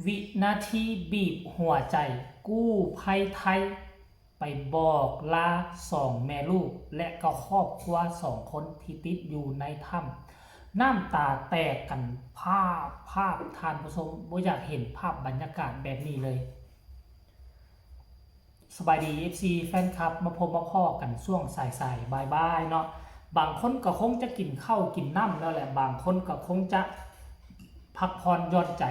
ວິນາທີບີບຫົວໃຈ ກູ້ໄພໄທໄປບອກລາສອງແມ່ລູກ ແລະ ກໍຄອບຄົວສອງຄົນທີ່ຕິດຢູ່ໃນຖ້ຳ ນ້ຳຕາແຕກກັນພາບໆ ທ່ານຜູ້ຊົມ ບໍ່ຢາກເຫັນພາບບັນຍາກາດແບບນີ້ເລີຍ. ສະບາຍດີ ເອັຟຊີ ແຟນຄລັບ ມາພົບມາພໍ້ກັນຊ່ວງສາຍໆ ບ່າຍໆ ເນາະ. ບາງຄົນກໍຄົງຈະກິນເຂົ້າກິນນ້ຳແລ້ວແຫຼະ, ບາງຄົນກໍຄົງຈະພັກຜ່ອນຢ່ອນໃຈ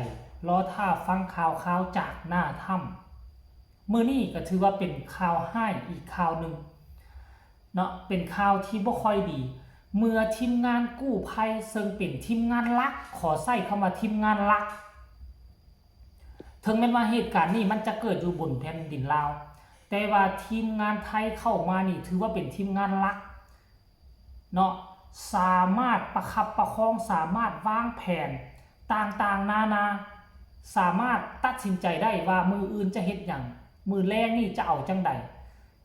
ລໍຖ້າຟັງຂ່າວຄາວຈາກໜ້າຖ້ຳ. ມື້ນີ້ກໍຖືວ່າເປັນຂ່າວຮ້າຍອີກຂ່າວໜຶ່ງເນາະ, ເປັນຂ່າວທີ່ບໍ່ຄ່ອຍດີ ເມື່ອທີມງານກູ້ໄພ ເຊິ່ງເປັນທີມງານຫຼັກ, ຂໍໃຊ້ຄຳວ່າທີມງານຫຼັກ, ເຖິງແມ່ນວ່າເຫດການນີ້ມັນຈະເກີດຢູ່ບົນແຜ່ນດິນລາວ, ແຕ່ວ່າທີມງານໄທເຂົ້າມານີ້ຖືວ່າເປັນທີມງານຫຼັກເນາະ, ສາມາດປະຄັບປະຄອງ, ສາມາດວາງແຜນຕ່າງໆນານາ, ສາມາດຕັດສິນໃຈໄດ້ວ່າມື້ອື່ນຈະເຮັດຫຍັງ, ມື້ແລງນີ້ຈະເອົາຈັ່ງໃດ.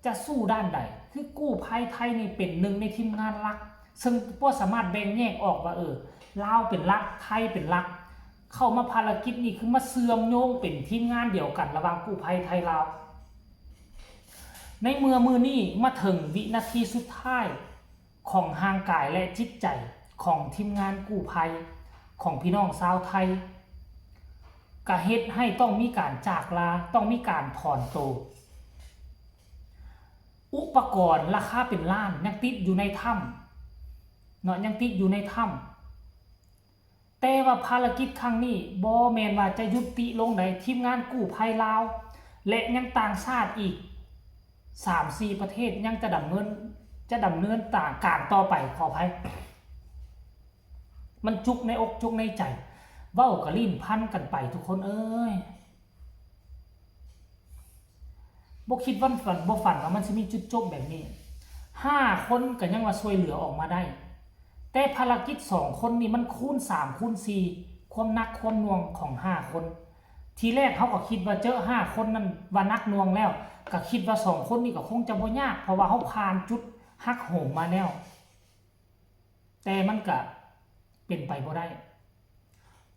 ຈະສູ້ດ້ານໃດ? ຄືກູ້ໄພໄທນີ້ເປັນໜຶ່ງໃນທີມງານຫຼັກ ເຊິ່ງບໍ່ສາມາດແບ່ງແຍກອອກວ່າ ເອີ ລາວເປັນຫຼັກ ໄທເປັນຫຼັກ, ເຂົ້າມາພາລະກິດນີ້ຄືມາເຊື່ອມໂຍງເປັນທີມງານດຽວກັນລະຫວ່າງກູ້ໄພໄທລາວ. ໃນເມື່ອມື້ນີ້ມາເຖິງວິນາທີສຸດທ້າຍຂອງຮ່າງກາຍ ແລະ ຈິດໃຈຂອງທີມງານກູ້ໄພຂອງພີ່ນ້ອງຊາວໄທ ກະເຮັດໃຫ້ຕ້ອງມີການຈາກລາ, ຕ້ອງມີການຖອນໂຕ. ອຸປະກອນລາຄາເປັນລ້ານຍັງຕິດຢູ່ໃນຖ້ຳເນາະ, ຍັງຕິດຢູ່ໃນຖ້ຳ. ແຕ່ວ່າພາລະກິດຄັ້ງນີ້ບໍ່ແມ່ນວ່າຈະຍຸຕິລົງໃດ, ທີມງານກູ້ໄພລາວ ແລະ ຍັງຕ່າງຊາດອີກສາມສີ່ປະເທດຍັງຈະດຳເນີນ, ຈະດຳເນີນການຕໍ່ໄປ, ຂໍອະໄພ. ມັນຈຸກໃນອົກຈຸກໃນໃຈ, ເວົ້າກະລີ້ນພັນກັນໄປທຸກຄົນເອີຍ. ບໍ່ຄິດວ່າຝັນ, ບໍ່ຝັນວ່າມັນຊິມີຈຸດຈົບແບບນີ້. ຫ້າຄົນກະຍັງວ່າຊ່ວຍເຫຼືອອອກມາໄດ້, ແຕ່ພາລະກິດສອງຄົນນີ້ມັນຄູນສາມຄູນສີ່ ຄວາມໜັກຄວາມໜ່ວງຂອງຫ້າຄົນ. ທີແລກເຮົາກໍຄິດວ່າເຈີຫ້າຄົນນັ້ນວ່າໜັກໜ່ວງແລ້ວ, ກໍຄິດວ່າສອງຄົນນີ້ກໍຄົງຈະບໍ່ຍາກ, ເພາະວ່າເຮົາຜ່ານຈຸດຫັກໂຫມມາແລ້ວ. ແຕ່ມັນກະເປັນໄປບໍ່ໄດ້,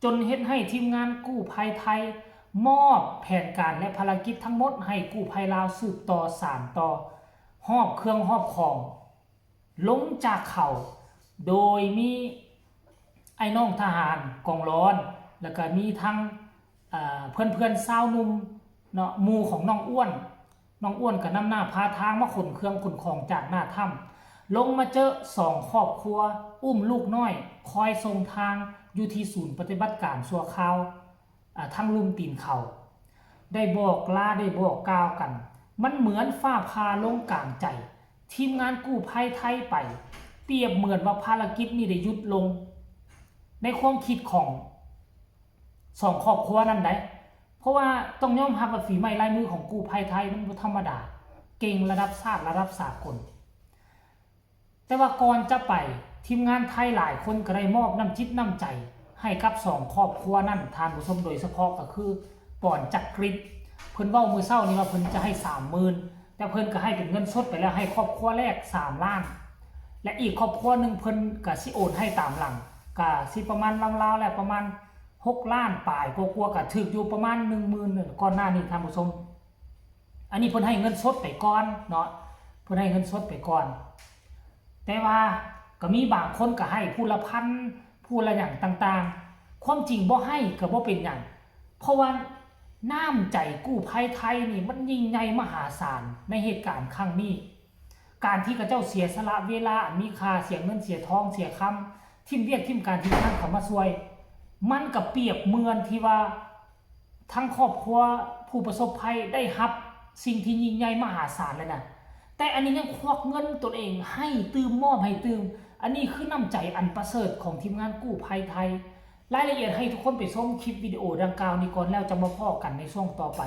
ຈົນເຮັດໃຫ້ທີມງານກູ້ໄພໄທມອບແຜນການ ແລະ ພາລະກິດທັງໝົດໃຫ້ກູ້ໄພລາວສືບຕໍ່ສານຕໍ່, ຫອບເຄື່ອງຫອບຂອງລົງຈາກເຂົາ, ໂດຍມີອ້າຍນ້ອງທະຫານກອງລອນ ແລ້ວກະມີທັງ ເອີ ເພື່ອນໆຊາວໜຸ່ມເນາະ, ໝູ່ຂອງນ້ອງອ້ວນ. ນ້ອງອ້ວນກໍນຳໜ້າພາທາງມາຂົນເຄື່ອງຂົນຂອງຈາກໜ້າຖ້ຳ, ລົງມາເຈີສອງຄອບຄົວ ອຸ້ມລູກນ້ອຍ ຄອຍສົ່ງທາງຢູ່ທີ່ສູນປະຕິບັດການຊົ່ວຄາວ ອາ ທາງລຸ່ມຕີນເຂົາ. ໄດ້ບອກລາ ໄດ້ບອກກ່າວກັນ, ມັນເໝືອນຟ້າຜ່າລົງກາງໃຈທີມງານກູ້ໄພໄທໄປ, ປຽບເໝືອນວ່າພາລະກິດນີ້ໄດ້ຢຸດລົງ ໃນຄວາມຄິດຂອງ ສອງຄອບຄົວນັ້ນໃດ໋, ເພາະວ່າຕ້ອງຍອມຮັບວ່າຝີໄມ້ລາຍມືຂອງກູ້ໄພໄທມັນບໍ່ທຳມະດາ, ເກັ່ງລະດັບຊາດລະດັບສາກົນ. ແຕ່ວ່າກ່ອນຈະໄປ, ທີມງານໄທຫຼາຍຄົນກໍໄດ້ມອບນ້ຳຈິດນ້ຳໃຈໃຫ້ກັບສອງຄອບຄົວນັ້ນ, ທ່ານຜູ້ຊົມ, ໂດຍສະເພາະກໍຄື ປອນຈັກກຣິດ, ເພິ່ນເວົ້າມື້ເຊົ້ານີ້ວ່າເພິ່ນຈະໃຫ້ສາມໝື່ນ, ແຕ່ເພິ່ນກໍໃຫ້ເປັນເງິນສົດໄປແລ້ວ, ໃຫ້ຄອບຄົວແລກສາມລ້ານ ແລະ ອີກຄອບຄົວໜຶ່ງເພິ່ນກໍຊິໂອນໃຫ້ຕາມຫຼັງ, ກໍຊິປະມານລາວໆແຫຼະ ປະມານຫົກລ້ານປາຍກວ່າໆ, ກໍຖືກຢູ່ປະມານໜຶ່ງໝື່ນ ກ່ອນໜ້ານີ້, ທ່ານຜູ້ຊົມ. ອັນນີ້ເພິ່ນໃຫ້ເງິນສົດໄປກ່ອນເນາະ, ເພິ່ນໃຫ້ເງິນສົດໄປກ່ອນ. ແຕ່ວ່າກໍມີບາງຄົນກໍໃຫ້ຜູ້ລະພັນ ຜູ້ລະຫຍັງຕ່າງໆ, ຄວາມຈິງບໍ່ໃຫ້ກໍບໍ່ເປັນຫຍັງ, ເພາະວ່ານ້ຳໃຈກູ້ໄພໄທນີ້ມັນຍິ່ງໃຫຍ່ມະຫາສານໃນເຫດການຄັ້ງນີ້. ການທີ່ເຂົາເຈົ້າເສຍສະຫຼະເວລາອັນມີຄ່າ, ເສຍເງິນເສຍທອງເສຍຄຳ, ຖິ້ມວຽກຖິ້ມການທີ່ທາງເຂົາມາຊ່ວຍ, ມັນກໍປຽບເໝືອນທີ່ວ່າ ທັງຄອບຄົວຜູ້ປະສົບໄພໄດ້ຮັບສິ່ງທີ່ຍິ່ງໃຫຍ່ມະຫາສານແລ້ວນະ, ແຕ່ອັນນີ້ຍັງຄວັກເງິນຕົນເອງໃຫ້ຕື່ມ, ມອບໃຫ້ຕື່ມ. ອັນນີ້ຄືນ້ຳໃຈອັນປະເສີດຂອງທີມງານກູ້ໄພໄທ. ລາຍລະອຽດໃຫ້ທຸກຄົນໄປຊົມຄລິບວິດີໂອດັ່ງກ່າວນີ້ກ່ອນ ແລ້ວຈະມາພໍ້ກັນໃນຊ່ວງຕໍ່ໄປ.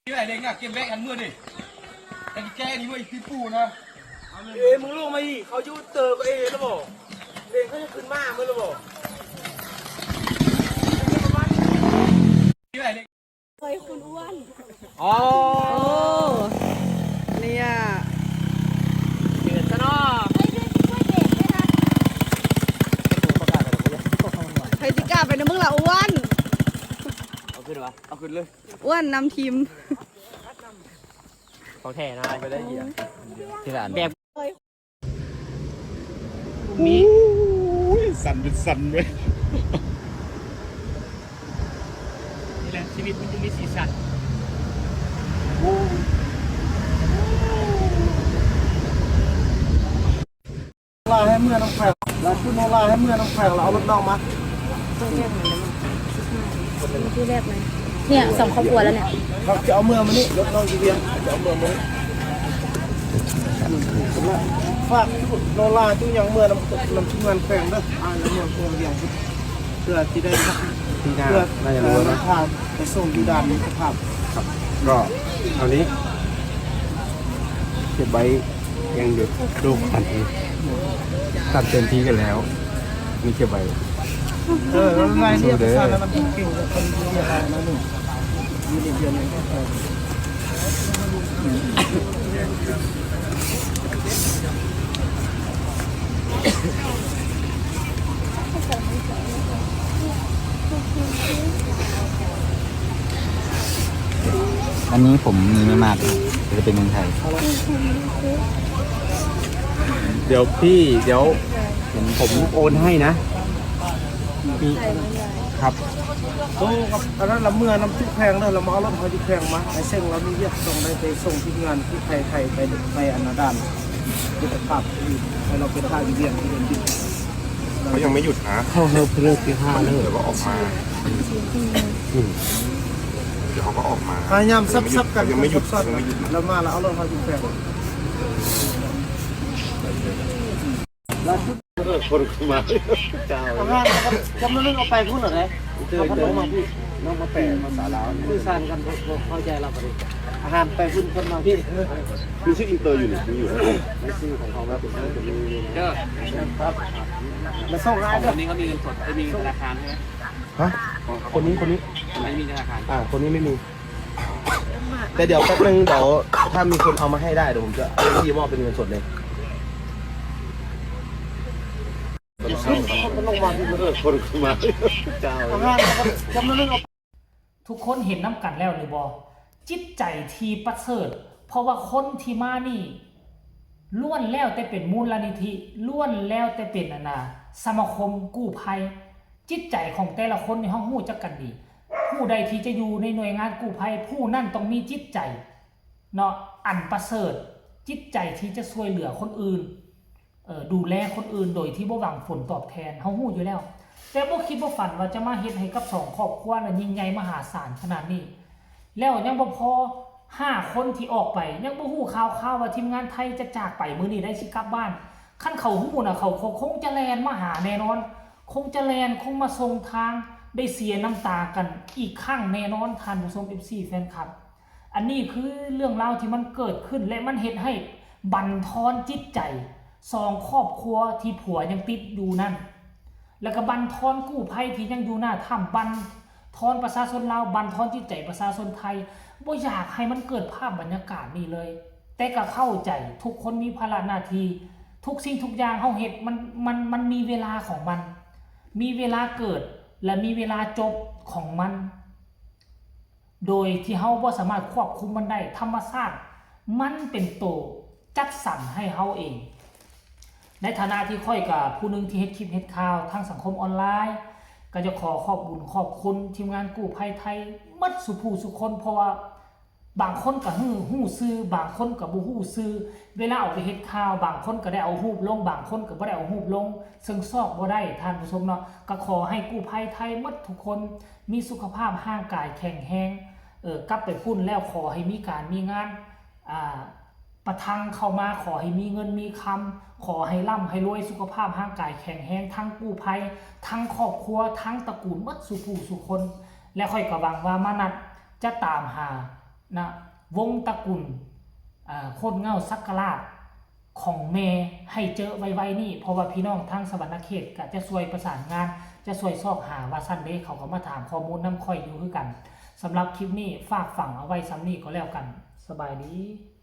ເກັບແບກອັນມືນີ້ ແຕ່ແກນີ້ເວີຍ ປີປູນະ. ເອີ ມຶງລົງມາອີກ ເຂົາຢູ່ເຕີກໍເອແລ້ວບໍ່? ເອ ເຂົາຈະຂຶ້ນມາເບິ່ງແລ້ວບໍ່? ໂອ້ຍ ຄຸນອ້ວນ ອໍ ໂອ້ ເນຍ ເດືອດຊະເນາະ. ໃຜຊິກ້າໄປນຳມຶງລະອ້ວນ? ເອົາຂຶ້ນເລີຍ ອ້ວນນຳທີມ ຂອງແທ້ເນາະ ເອົາໄປໄດ້ເຫຍ ທີລະອັນ ແບບ ມີ ໂອ້ຍ ສັ່ນເປັນສັ່ນເວີຍ ນີ້ແຫຼະ ຊີວິດມັນຈຶ່ງມີສີສັນ. ລາໃຫ້ເມືອນຳແຂວງ ລາວຄືໂນລາໃຫ້ເມືອນຳແຂວງ ລາວເອົາລົດນ້ອງມາ ທີ່ແລກນະ ເນຍ ສອງຄອບຄົວແລ້ວເນຍ ເຂົາຈະເອົາເມືອມານີ້ ລົດນ້ອງຢູ່ວຽງ ເຂົາຈະເອົາເມືອມານີ້ ຝາກໂນລາຈຸຍັງເມືອນຳ ນຳທີມງານແຂວງເດີ ອ່າ ເມືອງ ເມືອງວຽງ ເພື່ອທີ່ໄດ້ ປີໜ້າ ເພື່ອ ໜ້າຈະຮູ້ແລ້ວນະ ພາໄປສົ່ງຢູ່ດ່ານມິດຕະພາບ ຄັບ ກໍເທົ່ານີ້ ເກັບໄວ້ ຍັງເດັກລູກອັນນີ້ ຕັດເຕັມທີ່ກັນແລ້ວ ມີເກັບໄວ້ ເອີ ລາຍລະອຽດ ເອີ ປະສານງານນຳເກັ່ງ ເພິ່ນເປັນເວລາໜ້ອຍໜຶ່ງ ມີເດືອນໜຶ່ງ ອັນນີ້ຜົມມີໄມ່ມາກ ຈະເປັນເມືອງໄທ ດຽວພີ່ ດຽວ ຜົມ ຜົມໂອນໃຫ້ນະ ພີ່ ຄັບ ໂອ້ ອັນນັ້ນລະເມືອນຳຈຸແຂວງເດີ ລະມາເອົາລົດເຮົາຢູ່ແຂວງມາ ໄອ້ເສັງລາວມີວຽກຕ້ອງໄດ້ໄປສົ່ງທີມງານທີ່ໄທ ໄທໄປ ໄປອັນນາດານ ເຮັດພາບ ໃຫ້ລາວໄປຖ່າຍວຽກທີ່ເດີນດິນ เขายังไม่หยุดนะ ເຂົາເຮົາເພິ່ງທີ່ຫ້າເລີຍ เดี๋ยวก็ออกมา ອືມ เดี๋ยวเขาก็ออกมา ພະຍາຍາມສັບໆກັນ ยังไม่หยุด ຍັງไม่หยุด ແລ້ວມາແລ້ວເອົາລົດເຮົາຢູ່ແຂວງ ລາວ ເອີ ຄົນເຂົ້າມາ ເຈົ້າ ອາຫານຈຳນວນໜຶ່ງເອົາໄປພຸ້ນແລ້ວເດ້ ເດີ ເດີ ນ້ອງມາພີ່ ນ້ອງມາແປພາສາລາວ ສື່ສານກັນ ບໍ່ ບໍ່ເຂົ້າໃຈລາວ ອາຫານໄປພຸ້ນ ຄົນມາພີ່ ມີຊື່ອິນເຕີຢູ່ນີ້ ມີຢູ່ ມີຊື່ຂອງເຂົາວ່າເປັນ ເປັນ ເດີ ຄັບ ມາສົ່ງໃຫ້ ຄົນນີ້ເຂົາມີເງິນສົດ ເອີ ມີທະນາຄານໃຊ່ໄໝ? ຮະ? ຄົນນີ້ ຄົນນີ້ ໄມ່ມີທະນາຄານ ອ່າ ຄົນນີ້ໄມ່ມີ ແຕ່ດຽວແປັບໜຶ່ງ ດຽວຖ້າມີຄົນເອົາມາໃຫ້ໄດ້ ດຽວຜົມຈະເອົາມອບເປັນເງິນສົດເລີຍ ຄົນເຂົ້າມາ ເອີ ຄົນເຂົ້າມາ ເຈົ້າ ທຸກຄົນເຫັນນຳກັນແລ້ວຫຼືບໍ່? ຈິດໃຈທີ່ປະເສີດ ເພາະວ່າຄົນທີ່ມານີ້ ລ້ວນແລ້ວແຕ່ເປັນມູນລະນິທິ ລ້ວນແລ້ວແຕ່ເປັນ ອັນນ່າ ສະມາຄົມກູ້ໄພ. ຈິດໃຈຂອງແຕ່ລະຄົນນີ້ເຮົາຮູ້ຈັກກັນດີ. ຜູ້ໃດທີ່ຈະຢູ່ໃນໜ່ວຍງານກູ້ໄພ ຜູ້ນັ້ນຕ້ອງມີຈິດໃຈເນາະ ອັນປະເສີດ, ຈິດໃຈທີ່ຈະຊ່ວຍເຫຼືອຄົນອື່ນ, ເອີ ດູແລຄົນອື່ນໂດຍທີ່ບໍ່ຫວັງຜົນຕອບແທນ. ເຮົາຮູ້ຢູ່ແລ້ວ ແຕ່ບໍ່ຄິດບໍ່ຝັນວ່າຈະມາເຮັດໃຫ້ກັບສອງຄອບຄົວນັ້ນຍິ່ງໃຫຍ່ມະຫາສານຂະໜາດນີ້. ແລ້ວຍັງບໍ່ພໍ ຫ້າຄົນທີ່ອອກໄປ ຍັງບໍ່ຮູ້ຂ່າວຄາວວ່າທີມງານໄທຈະຈາກໄປມື້ນີ້ໄດ້ ຊິກັບບ້ານ. ຄັນເຂົາຮູ້ນະ ເຂົາ ເຂົາຄົງຈະແລ່ນມາຫາແນ່ນອນ, ຄົງຈະແລ່ນ ຄົງມາສົ່ງທາງ ໄດ້ເສຍນ້ຳຕາກັນອີກຄັ້ງແນ່ນອນ ທ່ານຜູ້ຊົມ ເອັຟຊີ ແຟນຄລັບ. ອັນນີ້ຄືເລື່ອງລາວທີ່ມັນເກີດຂຶ້ນ ແລະ ມັນເຮັດໃຫ້ບັນທອນຈິດໃຈສອງຄອບຄົວທີ່ຜົວຍັງຕິດຢູ່ນັ້ນ. ແລ້ວກໍບັນທອນກູ້ໄພທີ່ຍັງຢູ່ໜ້າຖ້ຳ, ບັນທອນປະຊາຊົນລາວ, ບັນທອນຈິດໃຈປະຊາຊົນໄທ. ບໍ່ຢາກໃຫ້ມັນເກີດພາບບັນຍາກາດນີ້ເລີຍ, ແຕ່ກໍເຂົ້າໃຈ ທຸກຄົນມີພາລະໜ້າທີ່, ທຸກສິ່ງທຸກຢ່າງເຮົາເຮັດ ມັນ ມັນ ມັນມີເວລາຂອງມັນ, ມີເວລາເກີດ ແລະ ມີເວລາຈົບຂອງມັນ. ໂດຍທີ່ເຮົາບໍ່ສາມາດຄວບຄຸມມັນໄດ້, ທຳມະຊາດມັນເປັນໂຕຈັດສັນໃຫ້ເຮົາເອງ. ໃນຖານະທີ່ຂ້ອຍກະຜູ້ໜຶ່ງທີ່ເຮັດຄລິບເຮັດຂ່າວທາງສັງຄົມອອນລາຍ, ກະຢາກຂໍຂອບບຸນຂອບຄຸນທີມງານກູ້ໄພໄທໝົດສູ່ຜູ້ສູ່ຄົນ, ເພາະວ່າບາງຄົນກະຮູ້ ຮູ້ຊື່, ບາງຄົນກະບໍ່ຮູ້ຊື່. ເວລາອອກໄປເຮັດຂ່າວ, ບາງຄົນກະໄດ້ເອົາຮູບລົງ, ບາງຄົນກະບໍ່ໄດ້ເອົາຮູບລົງ, ເຊິ່ງຊອກບໍ່ໄດ້, ທ່ານຜູ້ຊົມເນາະ. ກະຂໍໃຫ້ກູ້ໄພໄທໝົດທຸກຄົນ ມີສຸຂະພາບຮ່າງກາຍແຂງແຮງ, ເອີ ກັບໄປພຸ້ນແລ້ວຂໍໃຫ້ມີການມີງານ ອ່າ ປະທັງເຂົ້າມາ, ຂໍໃຫ້ມີເງິນມີຄຳ, ຂໍໃຫ້ລ່ຳໃຫ້ລວຍ, ສຸຂະພາບຮ່າງກາຍແຂງແຮງ, ທັງກູ້ໄພ, ທັງຄອບຄົວ, ທັງຕະກູນ, ໝົດສູ່ຜູ້ສູ່ຄົນ. ແລະ ຂ້ອຍກໍຫວັງວ່າມານັດຈະຕາມຫານະ ວົງຕະກຸນ ອ່າ ໂຄດເຫງົ້າສັກກະລາດ ຂອງແມ່ໃຫ້ເຈີໄວໆນີ້, ເພາະວ່າພີ່ນ້ອງທາງສະຫວັນນະເຂດກະຈະຊ່ວຍປະສານງານ, ຈະຊ່ວຍຊອກຫາວ່າຊັ້ນເດ້. ເຂົາກໍມາຖາມຂໍ້ມູນນຳຂ້ອຍຢູ່ຄືກັນ. ສຳລັບຄລິບນີ້ຝາກຝັງເອົາໄວ້ສ່ຳນີ້ກໍແລ້ວກັນ. ສະບາຍດີ.